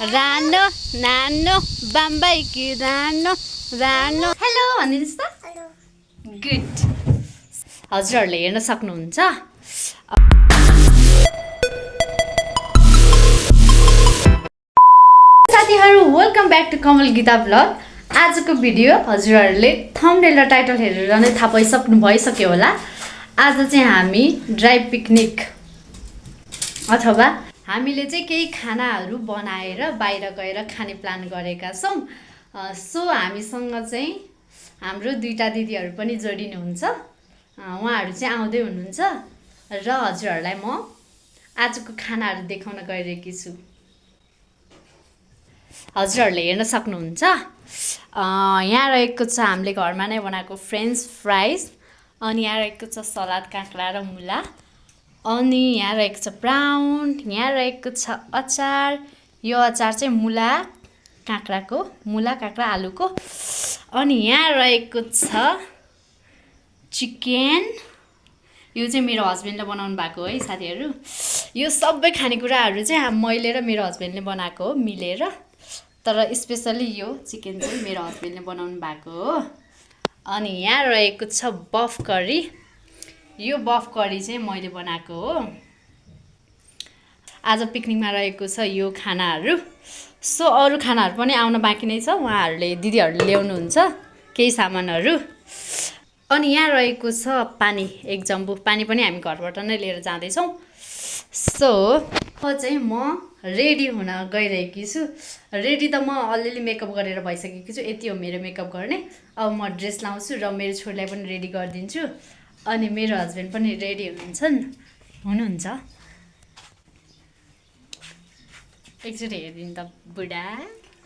रानो नानो बम्बई कि रानो रानो हेलो भनिदिनुहोस् त गुड हजुरहरूले हेर्न सक्नुहुन्छ साथीहरू welcome back to Kamal Gita blog आजको भिडियो हजुरहरूले थम्बनेल र टाइटल हेरेर नै थाहा पाइसक्नु भइसक्यो होला आज चाहिँ हामी ड्राई पिकनिक अथवा हामीले चाहिँ केही खानाहरू बनाएर बाहिर गएर खाने प्लान गरेका छौँ सो हामीसँग चाहिँ हाम्रो दुईटा दिदीहरू पनि जोडिनुहुन्छ उहाँहरू चाहिँ आउँदै हुनुहुन्छ र हजुरहरूलाई म आजको खानाहरू देखाउन गइरहेकी छु हजुरहरूले हेर्न सक्नुहुन्छ यहाँ रहेको छ हामीले घरमा नै बनाएको फ्रेन्च फ्राइज अनि यहाँ रहेको छ सलाद काँक्रा र मुला अनि यहाँ रहेको छ ब्राउन यहाँ रहेको छ अचार यो अचार चाहिँ मुला काँक्रा आलुको अनि यहाँ रहेको छ चिकन यो चाहिँ मेरो हस्बेन्डले बनाउनु भएको है साथीहरू यो सबै खानेकुराहरू चाहिँ मैले र मेरो हस्बेन्डले बनाएको हो मिलेर तर स्पेसली यो चिकन चाहिँ मेरो हस्बेन्डले बनाउनु भएको हो अनि यहाँ रहेको छ बफ करी यो बफ करी चाहिँ मैले बनाएको हो आज पिकनिकमा रहेको छ यो खानाहरू सो अरू खानाहरू पनि आउन बाँकी नै छ उहाँहरूले दिदीहरूले ल्याउनुहुन्छ केही सामानहरू अनि यहाँ रहेको छ पानी एक जम्बु पानी पनि हामी घरबाट नै लिएर जाँदैछौँ सो चाहिँ म रेडी हुन गइरहेकी छु रेडी त म अलिअलि मेकअप गरेर भइसकेकी छु यति हो मेरो मेकअप गर्ने अब म ड्रेस लाउँछु र मेरो छोरीलाई पनि रेडी गरिदिन्छु अनि मेरो हस्बेन्ड पनि रेडी हुनुहुन्छ एकचोटि हेरिदिनु त बुढा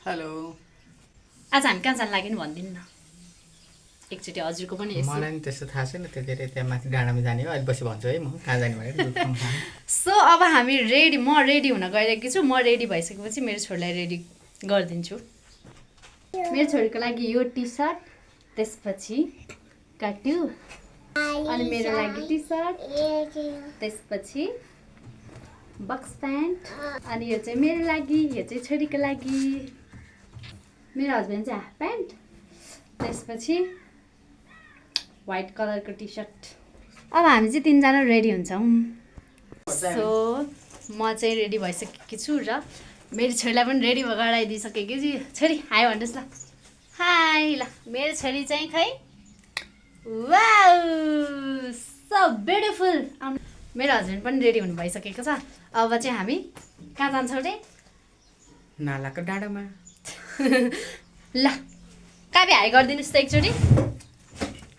हेलो आज हामी कहाँ जानु लाग्यो नि भनिदिनु न एकचोटि हजुरको पनि मलाई नि त्यस्तो थाहा छैन त्यो धेरै त्यहाँ माथि डाँडामा जाने हो अहिले पछि भन्छु है म कहाँ जाने भनेर सो अब हामी म रेडी हुन गइरहेकी छु म रेडी भइसकेपछि मेरो छोरीलाई रेडी गरिदिन्छु मेरो छोरीको लागि यो टी सर्ट त्यसपछि काट्यु अनि मेरो लागि टी सर्ट त्यसपछि बक्स प्यान्ट अनि यो चाहिँ मेरो लागि यो चाहिँ छोरीको लागि मेरो हस्बेन्ड चाहिँ हाफ प्यान्ट त्यसपछि व्हाइट कलरको टी सर्ट अब हामी चाहिँ तिनजना रेडी हुन्छौँ सो म चाहिँ रेडी भइसकेकी छु र मेरो छोरीलाई पनि रेडी गराइदिइसकेकी छु छोरी हाई भन्नुहोस् ल हाई ल मेरो छोरी चाहिँ खै वाउ सो ब्युटिफुल मेरो हस्बेन्ड पनि रेडी हुनु भइसकेको छ अब चाहिँ हामी कहाँ जान्छौँ रे नालाको डाँडामा ल काबे हाई गरिदिनुहोस् त एकचोटि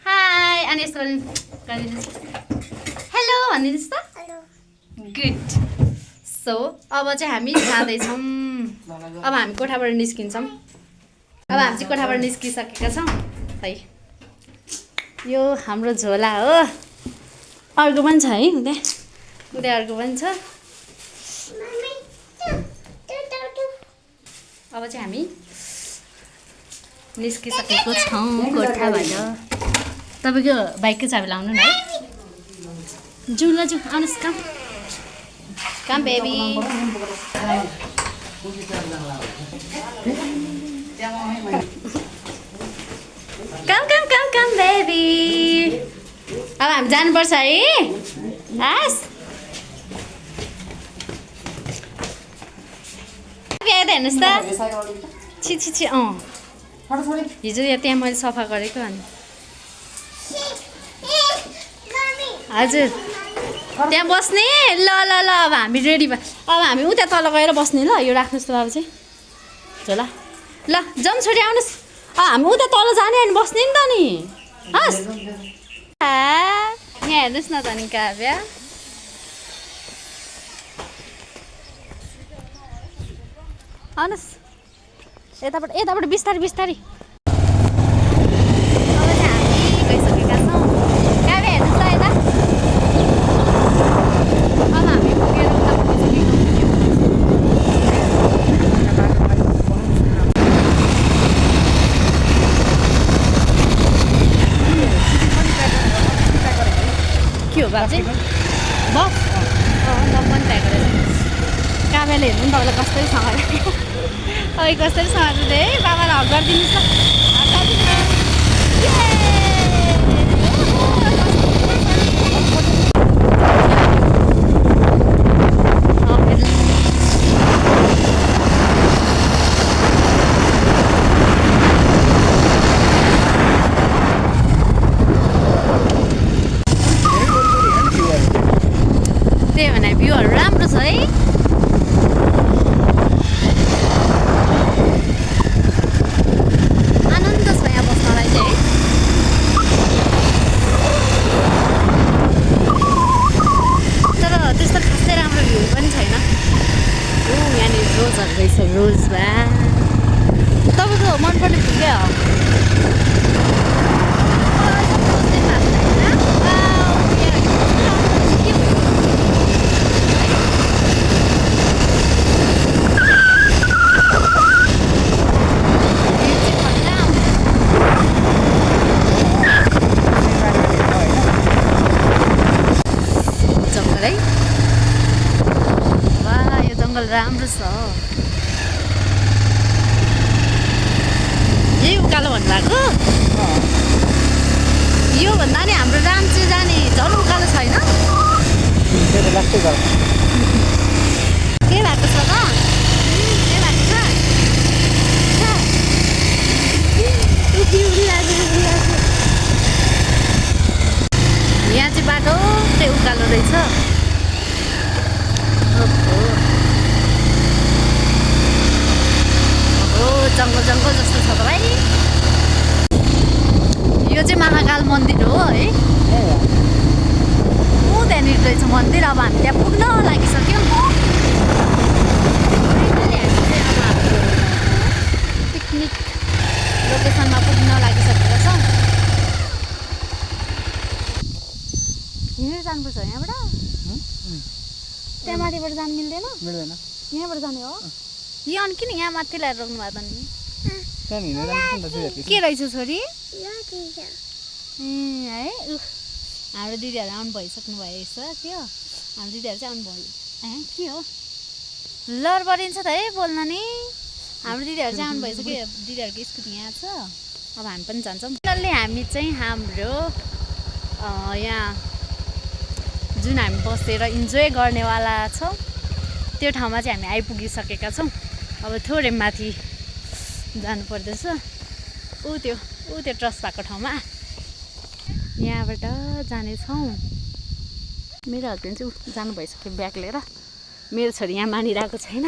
हाई अनि यस्तो गरिदिनुहोस् हेलो भनिदिनुहोस् त गुड सो अब चाहिँ हामी जाँदैछौँ अब हामी कोठाबाट निस्किन्छौँ अब हामी चाहिँ कोठाबाट निस्किसकेका छौँ है यो हाम्रो झोला हो अर्को पनि छ है उता अर्को पनि छ अब चाहिँ हामी निस्किसकेको छौँ कोठाबाट तपाईँको बाइकको चाबी लाउनु न है जाउँ ल जाउँ आउनुहोस् कम बेबी कम बेबी अब हामी जानुपर्छ है हस् हेर्नुहोस् त छि हिजो त्यहाँ मैले सफा गरेको अनि हजुर त्यहाँ बस्ने ल ल ल अब हामी रेडी भयो अब हामी उता तल गएर बस्ने ल यो राख्नुहोस् त बाबु चाहिँ झोला ल जाउँ छोरी आउनुहोस् हामी उता तल जाने अनि बस्ने नि त नि हस् यहाँ हेर्नुहोस् न त नि काव्या आउनुहोस् यताबाट बिस्तारै अब चाहिँ हामी गइसकेका छौँ काव्या हेर्नुहोस् त यता अब हामी पुगेर उता पुगिसकेको के हो बाबु चाहिँ बफ म पनि भ्याएको रहेछ काव्याले हेर्नु नि तपाईँलाई कसरी सँगाले तपाईँ कसरी सँगाल्नु है बाबालाई हक गरिदिनुहोस् न हक गरिदिनुहोस् त्यही भने भ्यूहरू राम्रो छ है आनन्द छ यहाँ बस्नलाई चाहिँ तर त्यस्तो खासै राम्रो भ्यू पनि छैन यहाँनिर रोजहरू रहेछ रोज भा तपाईँको मनपर्ने फुल क्या हो राम्रो छ यही उकालो भन्नुभएको यो भन्दा नि हाम्रो राम्ची जाने झन् उकालो छैन के भएको छ त के भएको छ यहाँ चाहिँ बाटो त्यही उकालो रहेछ जङ्गल जङ्गल जस्तो छ त भाइ यो चाहिँ महाकाल मन्दिर हो है त्यहाँनिर रहेछ मन्दिर अब हामी त्यहाँ पुग्न लागिसक्यौँ पिकनिक लोकेसनमा पुग्न लागिसकेका छौँ हिँडेर जानुपर्छ यहाँबाट त्यहाँ माथिबाट जानु मिल्दैन यहाँबाट जाने हो यो अनि किन यहाँ माथि ल्याएर रोक्नु भएको नि के रहेछ छोरी है हाम्रो दिदीहरू आउनु भइसक्नु भएछ के हो हाम्रो दिदीहरू चाहिँ आउनु भयो के हो लर परिन्छ त है बोल्न नि हाम्रो दिदीहरू चाहिँ आउनु भइसक्यो दिदीहरूको स्कुटी यहाँ छ अब हामी पनि जान्छौँ डल्लै हामी चाहिँ हाम्रो यहाँ जुन हामी बसेर इन्जोय गर्नेवाला छौँ त्यो ठाउँमा चाहिँ हामी आइपुगिसकेका छौँ अब थोरै माथि जानु पर्दैछ त्यो ट्रस्ट भएको ठाउँमा यहाँबाट जानेछौँ मेरो हस्बेन्ड चाहिँ जानु भइसक्यो ब्याग लिएर मेरो छोरी यहाँ मानिरहेको छैन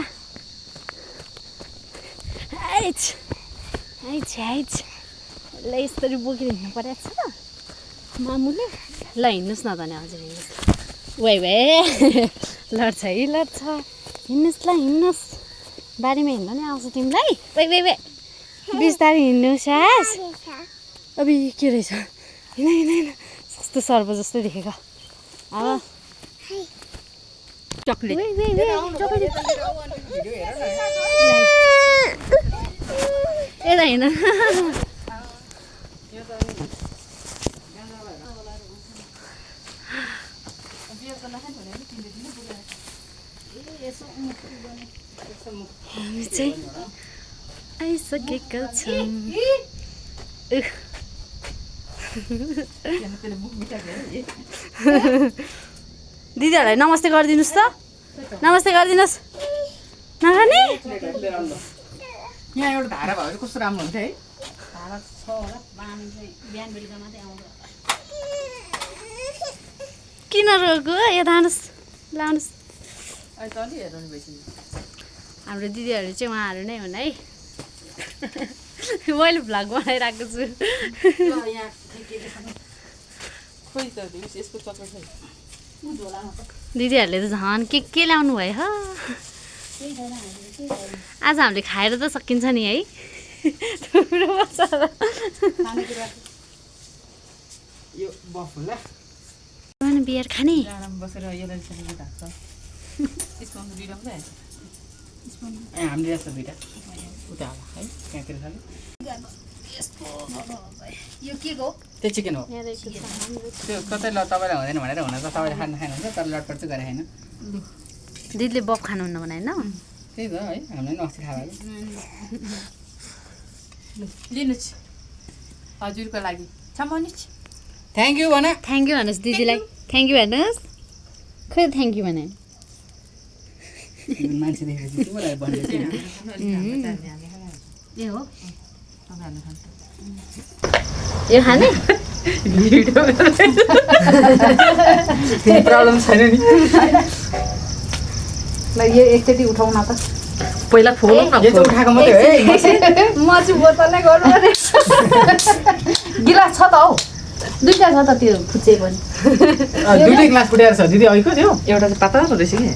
ल यसरी बोकेर हिँड्नु परेको छ त मामुले ल हिँड्नुहोस् न त नि हजुर हिँड्नुहोस् भए लड्छ है लड्छ हिँड्नुहोस् ल हिँड्नुहोस् बारीमा हिँड्न नि आउँछ तिमीलाई वे बिस्तारै हिँड्नु सास अब के रहेछ हिँड सस्तो सर्प जस्तो देखेको अब चक्लेट यता हिँड हामी चाहिँ आइसकेका छौँ दिदीहरूलाई नमस्ते गरिदिनुहोस् त नमस्ते गरिदिनुहोस् नगर्ने यहाँ एउटा धारा भयो कस्तो राम्रो हुन्थ्यो है धारा छ होला पानी चाहिँ बिहान बेलुका मात्रै आउँछ किन रोक्यो यो लानुहोस् लानुहोस् हाम्रो दिदीहरू चाहिँ उहाँहरू नै हुन् है मैले भ्लग बनाइरहेको छु दिदीहरूले त झन् के ल्याउनु भयो ह आज हामीले खाएर त सकिन्छ नि है बियर खाने हामीले जस्तो दुइटा उता होला है त्यहाँतिर खालि यो के को त्यो चिकन हो यहाँ रहेको छ हाम्रो त्यो कतै ल तपाईँलाई हुँदैन भनेर हुन त तपाईँले खानुहुन्छ तर लटपट चाहिँ गरे होइन दिदीले बफ खानुहुन्न भने होइन त्यही त है हामीले पनि अस्ति खाएको लिनुहोस् हजुरको लागि छ मनिष थ्याङ्क यू भन थ्याङ्क यू भन्नुहोस् दिदीलाई थ्याङ्क यू भन्नुहोस् खै थ्याङ्क यू भने मान्छे देखेपछि तिमीलाई भन्ने ए हो यो खाने प्रब्लम छैन नि ल यो एकचोटि उठाउन त पहिला फोन यो चाहिँ उठाएको मात्रै हो है म चाहिँ बोतलमै गर्नु पर्ने गिलास छ त हौ दुईटा छ त त्यो फुच्चे पनि दुईटै ग्लास फुटेर छ दिदी अहिलेको थियो एउटा चाहिँ पातलो रहेछ कि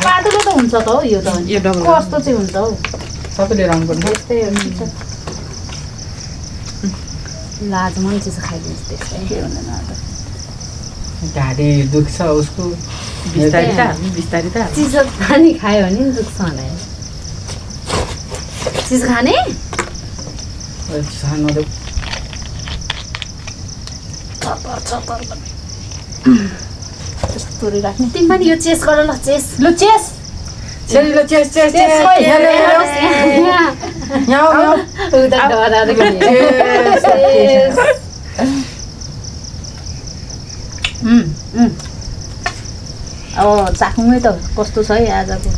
पातलो त हुन्छ त हौ यो त कस्तो चाहिँ हुन्छ हौ सबैले राउन्ड गर्नु यस्तै हुन्छ लाज मन चिज खाइदिन्छ त्यस्तै के हुँदैन ढाडी दुख्छ उसको बिस्तारै चिज पानी खायो भने नि दुख्छ होला चिज खाने नदेऊ यस्तो राख्ने तिमी पनि यो चेस गर ल चेस लु चेस चेस चेस चेस चेस खोइ। अब चाख्नुमै त कस्तो छ है आजको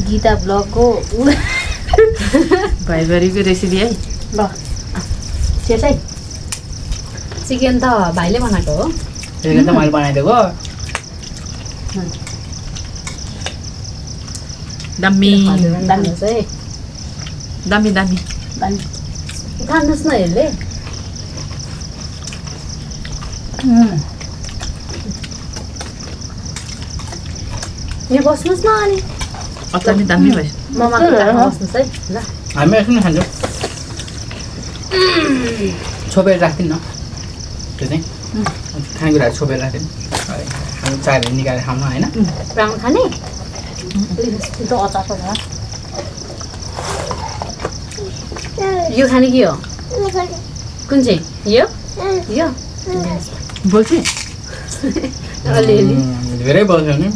गीता ब्लगको भाइबरीको रेसिपी है ल चेस है चिकन त भाइले बनाएको हो त्यसले त मैले बनाइदिएको दामी दामी छ है दामी दामी दामी खानुहोस् न हेर्ले यहाँ बस्नुहोस् न अनि अचार नि दामी भयो ममाको काखमा बस्नुहोस् है ल हामी एकछिन खान्छौँ छोपेर राख्दिन न त्यो चाहिँ खानेकुराहरू छोपेर राख्दिन हामी चायहरू निकालेर खाऊँ होइन राउन्ड खाने त्यो अचारको छ यो खाने के हो कुन चाहिँ यो यो बोल्छ अलिअलि धेरै बल्छ नि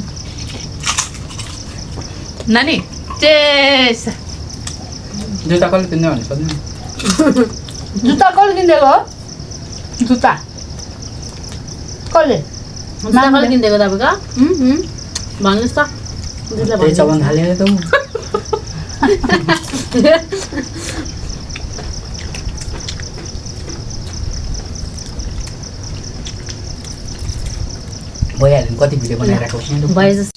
नानी चेस जुत्ता कसले किन्दै भन्नु सोध्नु जुत्ता कसले किनिदिएको हो जुत्ता कसले कसले किनिदिएको तपाईँको भन्नुहोस् त दिदीलाई त्यही चबाउनु थाल्यो त भइहाल्यो नि कति भिडियो बनाइरहेको भए जस्तो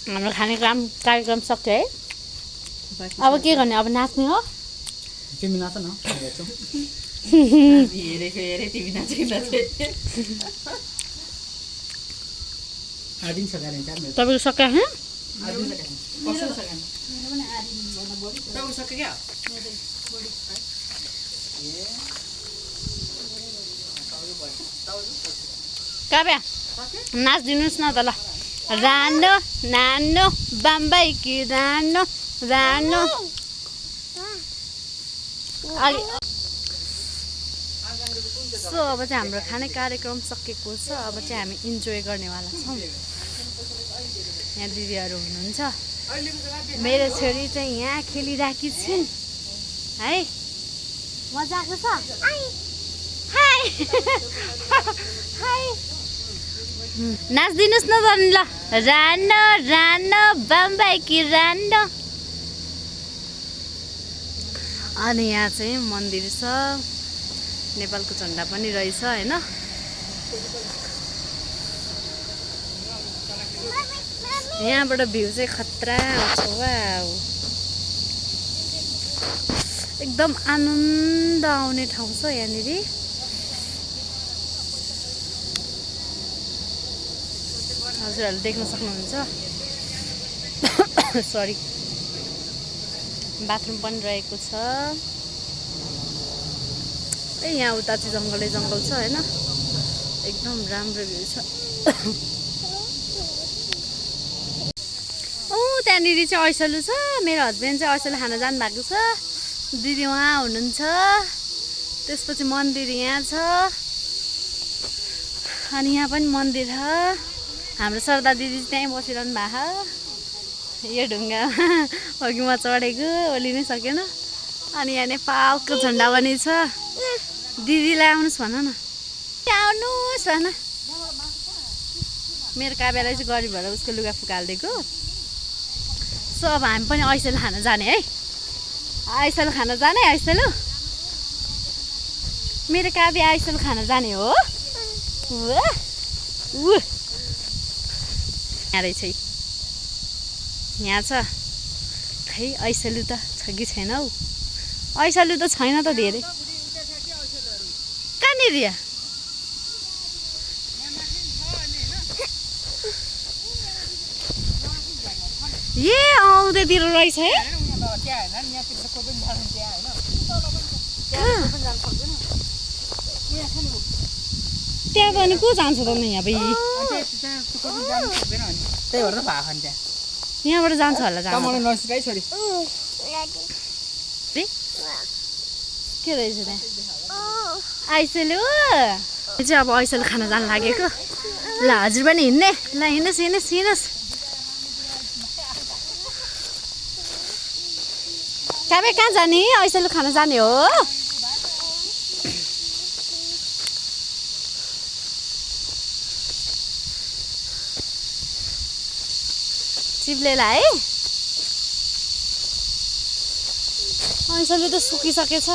हाम्रो खाने कार्यक्रम सक्यो है अब के गर्ने अब नाच्ने हो तिमी नाच न हेर्छौ हेरेको हेरे तिमी नाचेको आदिन सकाएर चार मिनट तपाईँको सक्यो है आदिन सकाएर कसो सकाएर सक्यो क्या काव्या नाचिदिनुहोस् न त ल रानो नानो बम्बई कि रानो रानो सो अब चाहिँ हाम्रो खाने कार्यक्रम सकेको छ अब चाहिँ हामी इन्जोय गर्नेवाला छौँ यहाँ दिदीहरू हुनुहुन्छ मेरो छोरी चाहिँ यहाँ खेलिरहेकी छिन् है मजा आएको छ हाई हाई नाचिदिनुहोस् न त ल रानो रानो बम्बई कि रानो अनि यहाँ चाहिँ मन्दिर छ नेपालको झन्डा पनि रहेछ होइन यहाँबाट भ्यू चाहिँ खतरा आउँछ वाउ एकदम आनन्द आउने ठाउँ छ यहाँनिर हजुरहरूले देख्न सक्नुहुन्छ सरी बाथरुम पनि रहेको छ ए यहाँ उता चाहिँ जङ्गलै जङ्गल छ होइन एकदम राम्रो भ्यू छ त्यहाँनिर चाहिँ ऐसलु छ मेरो हस्बेन्ड चाहिँ ऐसलु खान जानुभएको छ दिदी उहाँ हुनुहुन्छ त्यसपछि मन्दिर यहाँ छ अनि यहाँ पनि मन्दिर छ हाम्रो सरदा दिदी चाहिँ त्यहीँ बसिरहनु भएको यो ढुङ्गामा अघि म चढेको ओर्लिनै सकेन अनि यहाँ नेपालको झन्डा पनि छ दिदीलाई आउनुहोस् भन न आउनुहोस् भन मेरो काव्यलाई चाहिँ गरिब भएर उसको लुगा फुकालिदिएको सो अब हामी पनि ऐसेलु खान जाने है ऐसेलु खान जाने ऐसेलु मेरो काव्य ऐसेलु खान जाने हो यहाँ रहेछ यहाँ छ खै ऐसेलु त छ कि छैन हौ ऐसेलु त छैन त धेरै कहाँनिर ए आउँदैतिर रहेछ है त्यहाँ त अनि को जान्छ त यहाँ त्यही भएर त भएको नि त्यहाँ यहाँबाट जान्छ होला मलाई नसिकाइ छोरी के रहेछ त्यहाँ ऐसेलु चाहिँ अब ऐसेलु खान जानु लागेको ल हजुर पनि हिँड्ने ल हिँड्नुहोस् हिँड्नुहोस् हिँड्नुहोस् काबे कहाँ जाने ऐसेलु खान जाने हो चिप्लेला है ऐसेलु त सुकिसकेछ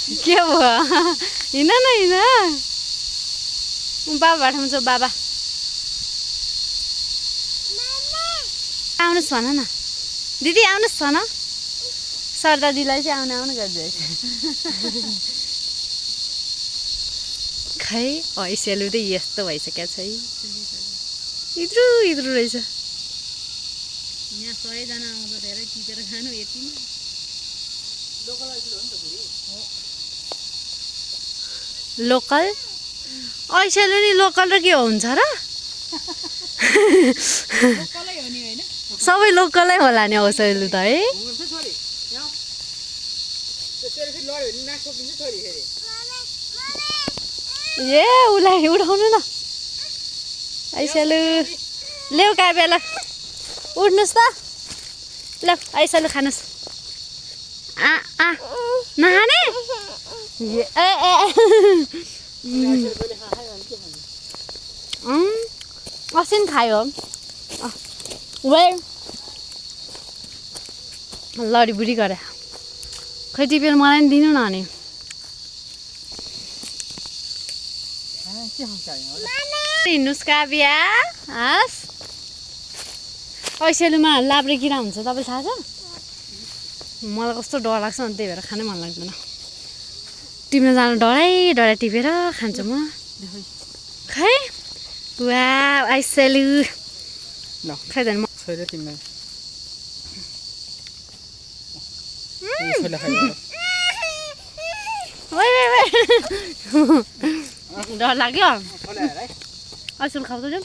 के भयो हिँड न हिँड बाबा ठाउँछ बाबा आउनुहोस् भन न दिदी आउनुहोस् भन सरदा दिदीलाई चाहिँ आउनु आउनु गरिदिएछ खै ऐसेलु त यस्तो भइसकेको छ है इत्रु इत्रु रहेछ यहाँ 100 जना आउँदा धेरै टिपेर खानु यति लोकल ऐसेलु नि लोकल र के हुन्छ र सबै लोकलै होला नि ऐसेलु त है ए उसलाई उठाउनु न ऐसेलु ल्याउ काव्य ल उठ्नुहोस् त ल ऐसेलु खानुहोस् नखाने अस्ति नि खायो लडी बुढी गरे खै टिपेर मलाई नि दिनु न अनि हिँड्नुहोस् काव्य हस् ऐसेलुमा लाब्रे किरा हुन्छ तपाईँलाई थाहा छ मलाई कस्तो डर लाग्छ अनि त्यही भएर खानै मन लाग्दैन टिप्न जानु डराइ टिपेर खान्छु म खै वा ऐसेलु खै त छोरी तिमीलाई डर लाग्यो ऐसेलु खाऊ त जाउँ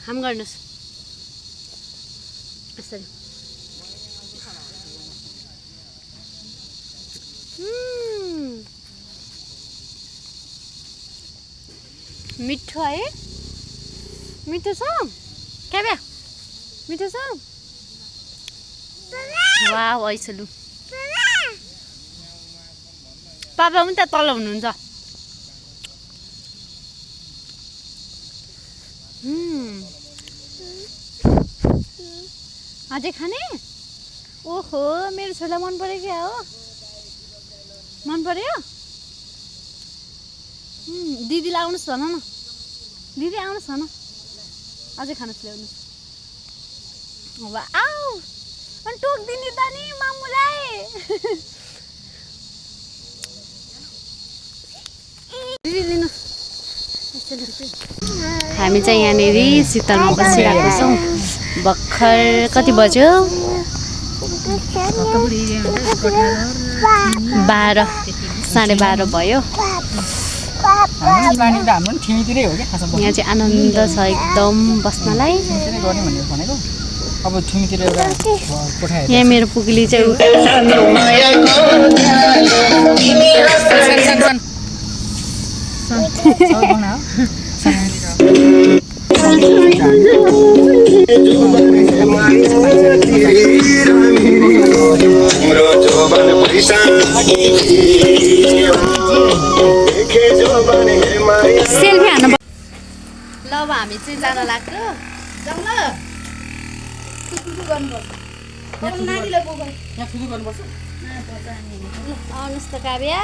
हाम गर्नुहोस् यसरी मिठो है मिठो छ क्या बे मिठो छ वाउ ऐसेलु पापा पनि त तल हुनुहुन्छ अझै खाने ओहो मेरो छोरा मन पऱ्यो क्या हो मन पर्यो दिदीलाई आउनुहोस् भन न दिदी आउनुहोस् भन अझै खानुहोस् ल्याउनुहोस् आऊ अनि टोक्दिने त नि मामुलाई दिदी लिनु हामी चाहिँ यहाँनिर शीतलमा बसिरहेको छौँ भर्खर कति बज्यो 12 12:30 भयो। हाम्रो बानी त हाम्रो ठिमीतिरै हो क्या खासमा यहाँ चाहिँ आनन्द छ एकदम बस्नलाई। ठिमीतिरै गर्ने भनेर भनेको अब ठिमीतिर एउटा कोठा हेरेर यहाँ मेरो पुगली चाहिँ सेल्फी हान्न। ल अब हामी चाहिँ जान लाग्यो। यहाँ सुरु गर्नुपर्छ आउनुहोस् त काव्या।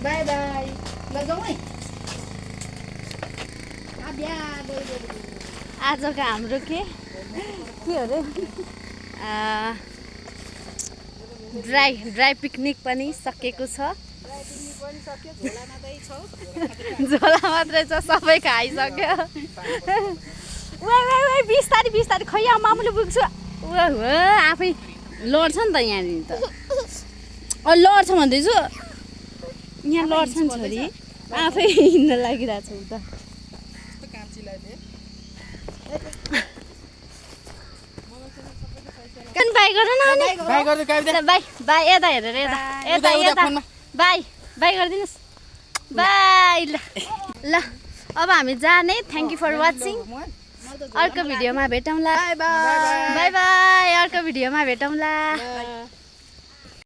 बाई बाई लजाउँ है आजको हाम्रो के अरे ड्राई पिकनिक पनि सकेको छ। झोला मात्रै छ, सबै खाइसक्यो। बिस्तारी खै मामुले पुग्छु। आफै लड्छ नि त यहाँनिर त। लड्छ भन्दैछु, यहाँ लड्छ नि छोरी, आफै हिँड्न लागिरहेको छु त। बाई गर न बाई यता हेरेर यता बाई गरिदिनुहोस्। बाई ल अब हामी जाने। Thank you for watching. अर्को भिडियोमा भेटौँला। By by. अर्को भिडियोमा भेटौँला।